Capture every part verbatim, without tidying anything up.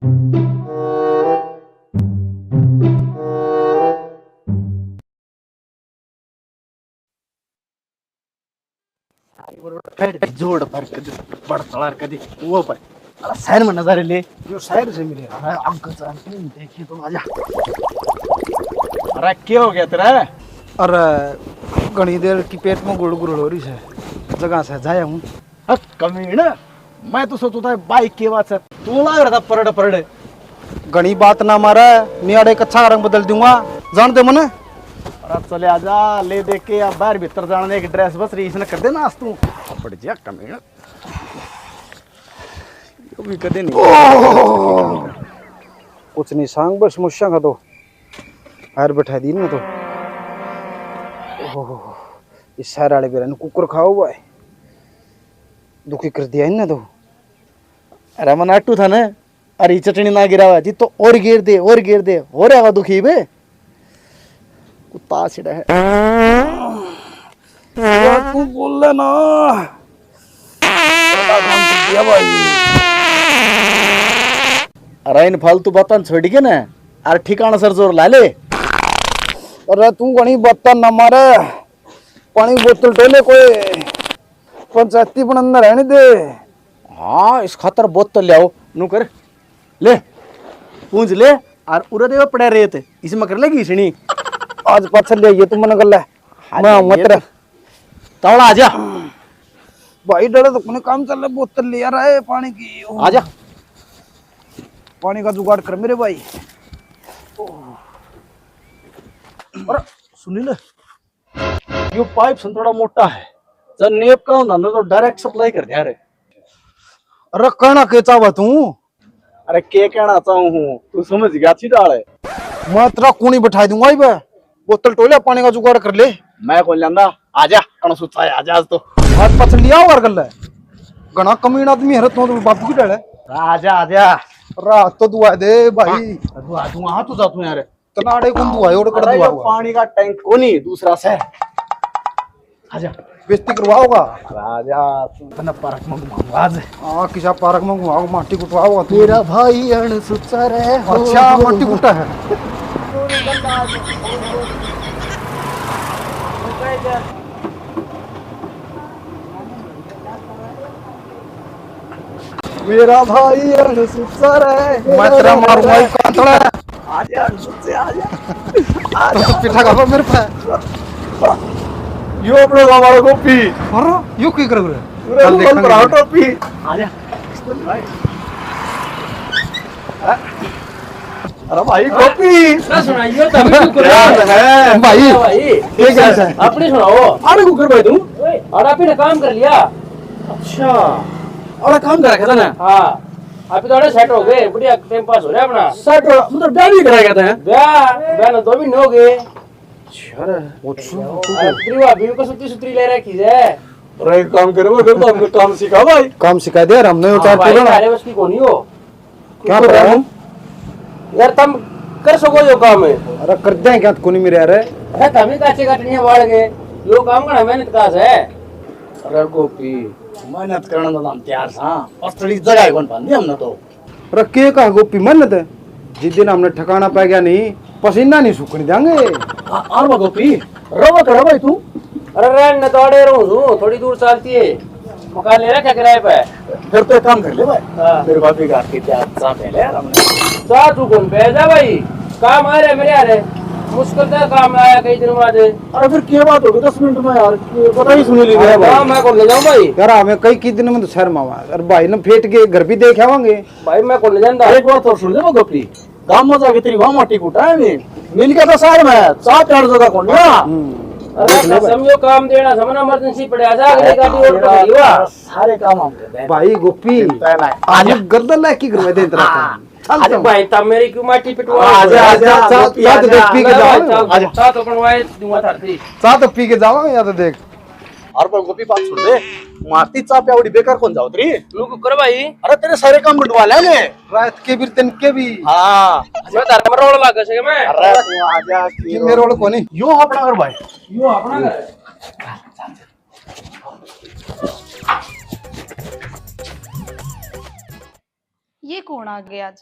जोड़ पर कदी बड़ तलार कदी वो पर। अरे शहर में नजारे ले। जो शहर से मिले। अरे अंकल जान तुम देखिए तो आजा। अरे क्या हो गया तेरा? अरे घणी देर की पेट में गुड़ गुड़ हो रही है, जगह से जाया हूँ। हट कमीना, मैं तो सोचता है बाइक के बात से तू लाग रहा था परड़ परड़। घणी बात ना मारे, नियाड़े कच्छा रंग बदल दूंगा, जान दे मने। अरे चले आजा, ले दे के अब बाहर भीतर जाने एक ड्रेस बस रही, इसने कर देना आज तू। पड़ जा कमीना। यो भी कदे नहीं। कुछ नहीं सांग, बस मुश्या का तो हार बैठा दी ना तो। ओह, इस शहर वाले बेरा ने कुकर खाओ भाई, दुखी कर दिया इनने तो। अरे मन आटू था ना, अरे चटनी ना गिरावा जी तो और गिर दे, और गिर दे, हो रहा दुखी बे। कुत्ता सिड़ा है। यार तू बोल ले ना। बड़ा काम कर दिया भाई। अरे इन फालतू बातां छोड़ के ना, अरे ठिकाना सर जोर ला ले। अरे तू घणी बातां ना मारे, पानी की बोतल टोले कोई, पंचायती पण अंदर रहने दे। हाँ, इस खातर बोतल ले आओ, नू कर, ले, पूंछ ले, और उरे देवे पड़े रेत, इसमें कर ले घिसनी। आज पाछल ले आइए तू मन कर ले। हाँ, मैं ले आऊंगा आइए तेरा। तो। तावड़ा आजा। भाई डरे तो कोने काम चल रहा, बोतल ले आ रहा है पानी की। आजा। पानी का जुगाड़ कर मेरे भाई। अरे सुनील, यो पाइप सन थोड़ा मोटा है, जब नेप का होंदा ना तो डायरेक्ट सप्लाई कर दिया रे। अरे कहना के चाहवा तू? अरे के कहना चाहूँ हूँ, तू समझ गया अच्छी डाल है। मैं तेरा कूनी बैठा दूंगा इबे, बोतल टोले पानी का जुगाड़ कर ले। मैं कौन लेंदा, आजा, कण सुता है, आजा आज तो। आज पछ लिया और कर ले, घना कमीन आदमी है रे तू तो बापू की डाल है। आजा, आजा। रात तो दुआ दे भाई। हाँ, दुआ दूंगा, हाँ, तू जा तू यार। तनाड़े कौन दुआ है, और कर अरे, दुआ ये हुआ। पानी का टैंक कोनी, दूसरा से। आजा। बेइज्जती करवाओगा। राजा, तन्ने पार्क में घुमाऊंगा आज। हाँ, किसा पार्क में घुमाओ, माटी कुटवाओगा तू। मेरा भाई अण सुचा रहे हो। अच्छा, माटी कुटा है। मेरा भाई अण सुचा रहे। मैं तेरा मारूंगा एक कांतड़ा। आजा, अण सुचे, आजा। तो पिठा खा मेरे पे। यो अपना हमारा गोपी। मारो, यो की कर रहे? पूरा चल गोपाल देखेंगे। भरा टोपी। आजा। भाई। अरे भाई, गोपी। ना सुनाइयो, तभी क्यों कर रहा है? भाई, भाई। ये क्या है? अपनी सुनाओ। अरे कुकर भाई तू। अरे आपने काम कर लिया। अच्छा। अरे काम कर रखा था ना? हाँ। अभी तो अरे सेट हो गए, बढ़िया टाइम पास हो रहा है अपना। सेट हो, मतलब ब्याह भी करा गया था? ब्याह, ब्याह ना दो महीने हो गए। अच्छा। अच्छा। अरे तेरी भाभी को सुतरी सुतरी ले रखी है। अरे एक काम करो, फिर तो हमने काम सिखा भाई। काम सिखा दे यार, हमने वो हाँ चार भाई, पूरा ना। अरे उसकी कोनी हो। क्या कर रहा हूँ? यार, तुम कर सको जो काम है। अरे, कर दें क्या, कोनी मेरे यार। अरे, तभी काचे काटनी है बाढ़ के। यो काम घना मेहनत का है। अरे गोपी, मेहनत करने में तो हम तैयार सा, पर थोड़ी जगह ही कौन पानी हमने तो। अरे, के कहा गोपी मेहनत? जिस दिन हमने ठिकाना पै गया नहीं, पसीना नहीं सूखने देंगे। आ-, और बा गोपी, रवा करा भाई तू? अरे रहन न, तो अड़े रहूं हूं, थोड़ी दूर चलती है, मकान ले रखा किराए पे। फिर तो एक काम कर ले भाई, हाँ। मेरे भाभी का हाथ की चाय, चाय पी ले यार हमने। चाय तू कौन पे जा भाई, काम आ रहे मेरे, आ रहे, मुश्किल से काम आया कई दिन बाद। अरे फिर क्या बात होगी दस मिनट में यार, ये पता ही सुनी ली अरे भाई। हाँ, मैं कौन ले जाऊं भाई? यार हमें कई, कई दिन में तो शहर में आवा, अरे भाई ने फेट के घर भी देख आवांगे। भाई मैं कौन ले जाऊंगा? एक बार तो सुन ले वो गोपी, गांव में जाके तेरी वहां माटी कूटा है नहीं। मिल गया था शहर में, चाह प्यार जगह कौन ना। हम्म। अरे देख ले भाई। कसम यो काम देना समझ, इमरजेंसी पड़े, आजा, अगली गाड़ी और पकड़ी हुआ। सारे काम हम कर दें। भाई गोपी, चिंता ना। आलू गर्दन ना की करवा दे तेरा हाँ। काम। चल अरे तुम। भाई, तब मेरी क्यों माटी पिटवा? आजा, आजा, आजा, आजा, गोपी, चाह तो आजा। देख पी के ना जाओ। भाई, चाह, अरे। चाह तो बनवा दूंगा थारी। चाह तो पी के जाओ, या तो देख। और पर गोपी बात सुन ले, मारती चाह प्यावड़ी बेकार कौन जाओ तेरी? लो कुकर भाई। अरे तेरे सारे काम बंटवा लेंगे। रात के भी, दिन के भी। हाँ। मैं धर्म रोल लागे छे मैं। अरे तू आजा, की ये मेरे रोल कोनी। यो अपना घर भाई। यो अपना घर। ये कौन आ गया आज?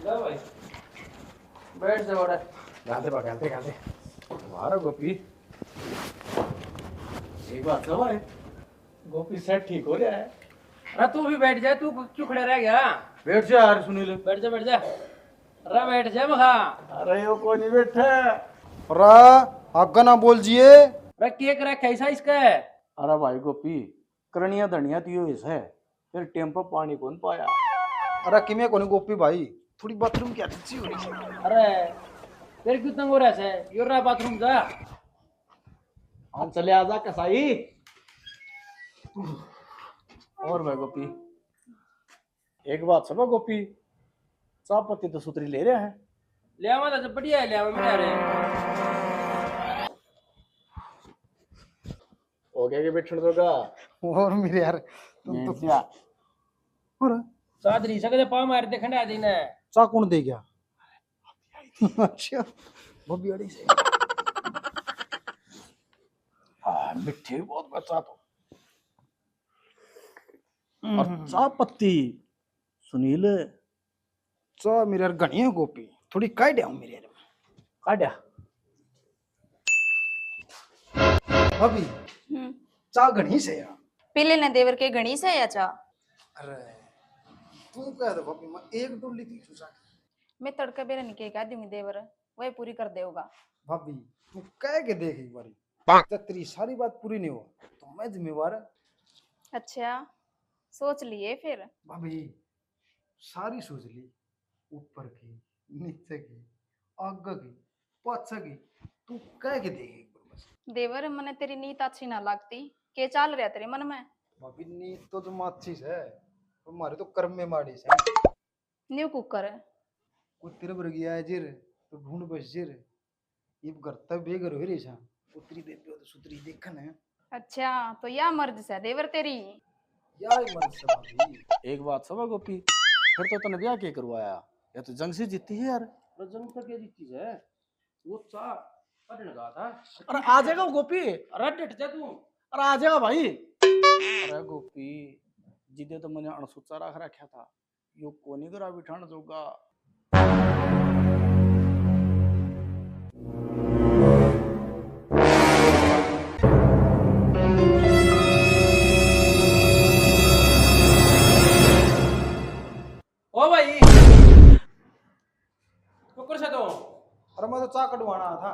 ले भाई, बैठ जा बड़ा। गाते बा, गाते, गाते। मारो गोपी। एक बात कहो भाई, गोपी सेट ठीक हो रहा है। अरे तू भी बैठ जा, तू क्यों खड़ा रह गया? बैठ जा यार सुनील। बैठ जा, बैठ जा। अरे बैठ जा मखा। अरे यो कोई नहीं बैठा। अरे आगे ना बोल जिए। अरे केक रखा ऐसा इसका है। अरे भाई गोपी, करणिया धनिया तो यो है, फिर टेम पर पानी कौन पाया? अरे किमे कोनी गोपी भाई, थोड़ी बाथरूम की आदत सी हो रही है। अरे फिर क्यों तंग हो रहा है? यो रहा बाथरूम जा। हम चले आजा कसाई। और भाई गोपी, एक बात सुनो गोपी, चाय पत्ती तो सुतरी ले रहा है। ले आवा तो बढ़िया है, ले आवा मेरे यार। हो गया कि बैठण जोगा? और मेरे यार, तुम तो और चादरी सकते पा मार दे खंडा देना। चाय कौन दे गया? अच्छा, भाभी आड़ी से। हाँ, मिठे बहुत बचा तो। और हम्म। चाय पत्ती, सुनील। चाय मेरे यार घणी है गोपी, थोड़ी काढ़ आऊं मेरे यार। काढ़ आ। भाभी, हम्म। चाय घणी से यार। पी लेने देवर के, घणी से या चाय। अरे, तू कह दे भाभी, मैं एक डोली पी लूं चाय। मैं तड़के बेरे निके कह दूंगी देवर, वही पूरी कर देगा। भाभी, तू कह के देख एक बारी। जब तेरी सारी बात पूरी नहीं हो, तो मैं जिम्मेवार। अच्छा, सोच लिए फिर? भाभी, सारी सोच ली, ऊपर की, नीचे की, आगे की, पाछे की। तू कह के देख एक बार बस। देवर, मने तेरी नीत अच्छी ना लगती। के चाल रहा तेरे मन में? भाभी, नीत तो तुम अच्छी से, पर मारे तो कर्म में माड़ी से। New cooker. कोई तेरे वर्गी आया जिर, तो ढूंढ बस जिर। ये घर तक बेघर हो रही सा, उतरी बेबे तो सुतरी देखन है। अच्छा, तो या मर्ज से देवर तेरी? या ही मर्ज से भाभी। एक बात सुन गोपी, फिर तो तने ब्याह के करवाया? या तो जंग से जीती है यार। अरे जंग तो क्या जीती है? वो चाह कटने का था। अरे आ जाएगा वो गोपी। अरे डट जा तू। अरे आ जाएगा भाई। अरे गोपी, जिदे तो मैंने अणसुचा रख रखा था, यो कोनी करा बिठाण जोगा। ओ भाई, कुकर से तो। अरे मैं तो चाह कटवाना था।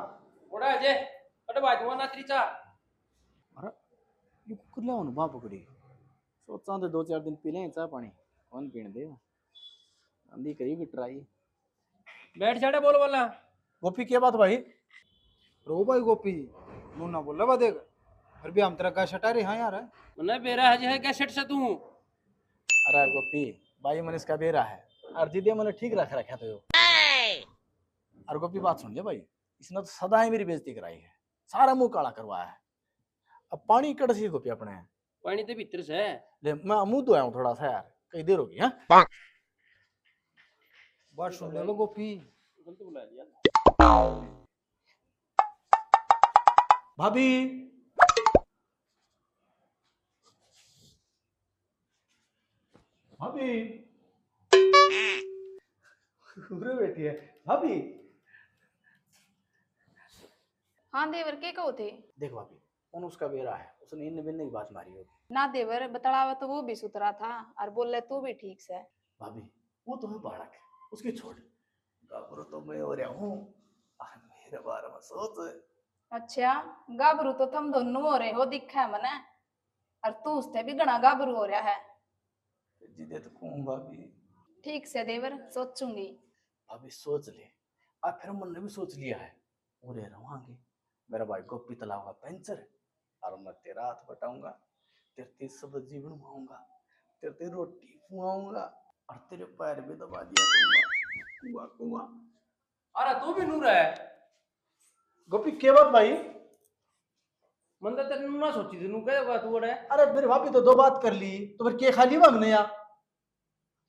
बड़ा जे कटवा दूंगा ना तेरी चाह। अरे ये कुकर ले आऊं बाप पकड़ी। सोचा तो दो चार दिन पी लें चाह पानी, कौन पीण दे। आंधी करी भी ट्राई। बैठ जाड़े बोल वाला। गोपी, क्या बात भाई? रो भाई गोपी, नू ना बोले बा देख, फिर भी हम तेरा गैसेट आ रहे हाँ यार। मने बेरा है, है गैसेट से तू। अरे गोपी, भाई मने इसका बेरा है, और दीदी मने ठीक रख रखा तो यो। और गोपी बात सुन ले भाई, इसने तो सदा ही मेरी बेइज्जती कराई है, सारा मुंह काला करवाया है। अब पानी कड़ से गोपी अपने? पानी तो भीतर से। ले मैं मुंह धोया हूँ थोड़ा सा यार, कई देर होगी। हाँ, बात सुन ले लो गोपी। गलत बुला लिया। भाभी, भाभी। उरे बैठी है भाभी। हाँ देवर, के कहो थे? देख भाभी, उन उसका बेरा है, उसने इन बिन की बात मारी होगी। ना देवर, बतलावा तो वो भी सुथरा था और बोले तू भी ठीक से। भाभी, वो तो है बालक, उसकी छोड़। गाबरू तो मैं हो रहा हूँ, और मेरे बारे में सोच। अच्छा, गाबरू तो थम दोनों हो रहे हो, दिखा है मने, और तू उससे भी घना गाबरू हो रहा है। जिदे तो कहूँ भाभी। ठीक से देवर, सोचूंगी। भाभी सोच ले, आ फिर मन ने भी सोच लिया है। उरे रवांगे, मेरा भाई गोपी तलाऊंगा पंचर, और मैं तेरा हाथ बटाऊंगा, तेरे ते सब्जी बनवाऊंगा, तेरे ते रोटी खुआऊंगा, और तेरे पैर भी दबा दिया करूंगा। कुआ, कुआ। अरे तू भी नूर है? गोपी, के बात भाई? मन तो तेरे नू ना सोची थी, नू कहेगा तू अड़े। अरे मेरी भाभी तो दो बात कर ली, तो फिर के खाली मांगने या?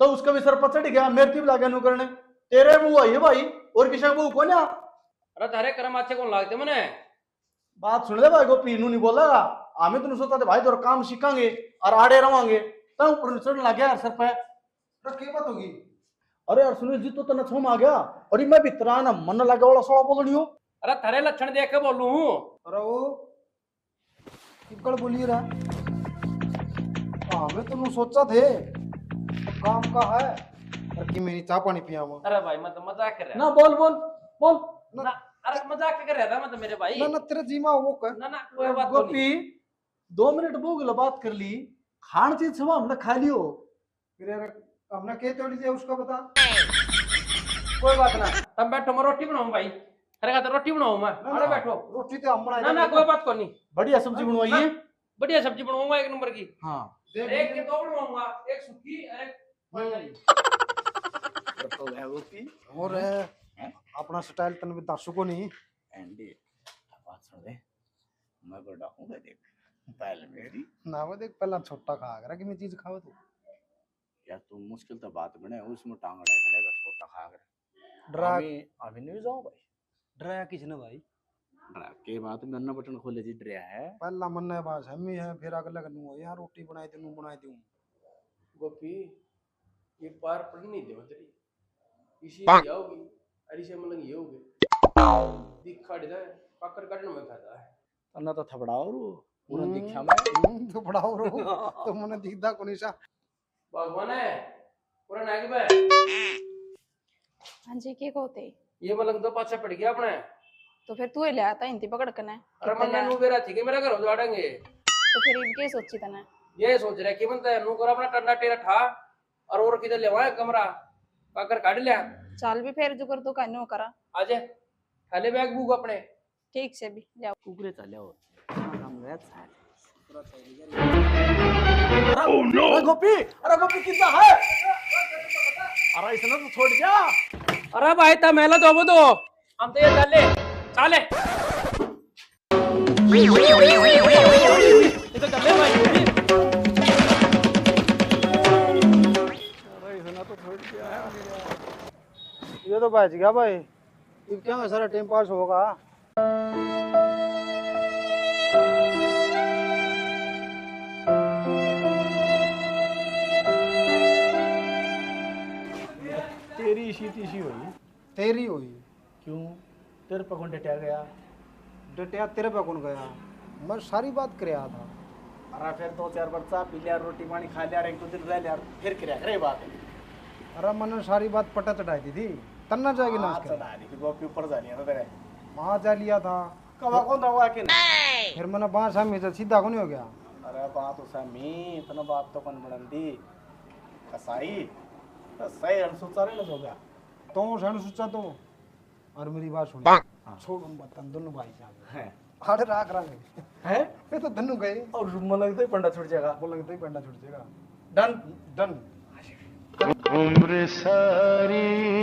तो उसका भी सर पर चढ़ गया, मेरे ती भी लागे नू करने। तेरे बहू आई है भाई, और किसी का बहू कौन है? अरे थारे कर्म अच्छे कौन लागते मने? बात सुन ले भाई, गोपी नू नहीं बोला। हमें तो सोचा था भाई, तेरा काम सीखांगे और आड़े रवांगे। ताऊ ऊपर चढ़ने लग गया यार सर पे। अरे, के बात होगी? अरे यार सुनील जी, तो तन्ने छो में आ गया। अरे मैं भीतर आया ना, मन लगे वाला सोला बोलनी हो। अरे थारे लक्षण देख के बोलूं हूँ। अरे वो किकड़ बोलिए रहा। हाँ, मैं तो सोचा थे काम का है। अरे कि मेरी चाय पानी पियावा। अरे भाई, मैं तो मजाक कर रहा। ना, बोल, बोल, बोल। ना, अरे मजाक कर रहा था मैं तो, मेरे भाई। ना, ना, तेरे जीमा वो कर। ना, ना, कोई बात नहीं। गोपी, दो मिनट वो गला बात कर ली, खान चीज सब हमने खा लियो। फिर यार, हमने के तोड़ी दिया उसका बता। कोई बात ना, तुम बैठो, मैं रोटी बनाऊं भाई। अरे का तो रोटी बनाऊं मैं। ना, अरे ना, बैठो। रोटी तो हम बनाए ना, ना, देंगे। कोई बात को नहीं। बढ़िया सब्जी बनवाइए। हाँ, बढ़िया सब्जी बनवाऊंगा एक नंबर की। हाँ। देख अरे एक के दो बनवाऊंगा, एक सूखी और एक हम्म। तो है वो पी। और हैं? अपना स्टाइल तन भी दासू को नहीं। एंडी, बात सुन ले। मैं को डाकूंगा देख। पहले मेरी। ना वो देख, पहला छोटा खा कर कि मैं चीज खावे तू। यार तू मुश्किल तो बात बने, उसमें टांग अड़ाए खड़े का छोटा खा कर। डरा अभी, अभी नहीं जाओ भाई। डराया किसने भाई? डरा के बात में अन्ना बटन खोले जी डरा है। पहला मन्ने बात हमी है, फिर अगले का नू है, यहाँ रोटी बनाई दे, नू बनाई दूं। गोपी, ये पार पड़नी नहीं दे तेरी। इसी पाक। ये होगी, अरे इसे मलंग ये होगी। दिखा दे, पाकर काटने में खाता है। अन्ना तो थपड़ाओ रो, पूरा हम्म, दिखा मैं। हम्म, थपड़ाओ रो, तो मने दिखदा कोनी सा। भगवान है, पूरा नाग बे। हाँ जी, के कहते? ये मलंग तो पाछे पड़ गया अपने। तो फिर तू ही ले आता इनती पकड़ के ने। अरे कितने मन्ने ले? नू बेरा थी कि मेरा घर उजाड़ेंगे। तो फिर इब के सोची तने? ये सोच रहा कि बनता है, नू कर अपना टंडा टेरा ठा और, और किधर लेवा है कमरा, पाकर काट लिया। चाल भी फेर जो कर तो कान्यो करा। आजे, खा ले बैग बुक अपने। ठीक से भी जाओ। कुकरे चले हो। काम है सारे। Oh no! अरे गोपी, अरे गोपी कितना है? अरे इसने तो छोड़ दिया। अरे भाई ता मेला दो वो दो। हम तो ये चाले, चाले। ये तो चाले भाई। अरे इसने तो छोड़ दिया। ये तो बच गया भाई। इब क्या सारा टाइम पास होगा? तेरी इसी तीसी हुई। तेरी हुई। क्यों? तेरे पे कौन डटया गया? डटया तेरे पे कौन गया? मैं सारी बात करया था। अरे फिर दो चार बार चाय पी लिया, रोटी पानी खा लिया, एक दो दिन रह लिया, फिर करया करे बात। अरे मैंने सारी बात पटा चढ़ाई दी थी, तन्ना जाएगी ना हाँ, उसके। चढ़ा दी थी, गोपी ऊपर जा लिया था तेरे। वहाँ जा लिया था। कवा कौन था वो आके ना? फिर मैंने बांस सामी से सीधा को नहीं हो गया। अरे बात उस सामी, इतना बात तो कौन बनन दी? कसाई, कसाई अनसुचा रे ना हो गया। तो उस अनसुचा तो और मेरी बात सुन। हाँ। छोड़ उन बातों, दोनों भाई जान। हैं। हाड़ राख रंग। हैं? ये तो दोनों गए। और मलंग तो ही पंडा छूट जाएगा। मलंग तो ही पंडा छूट जाएगा। Done। Done। उम्र सारी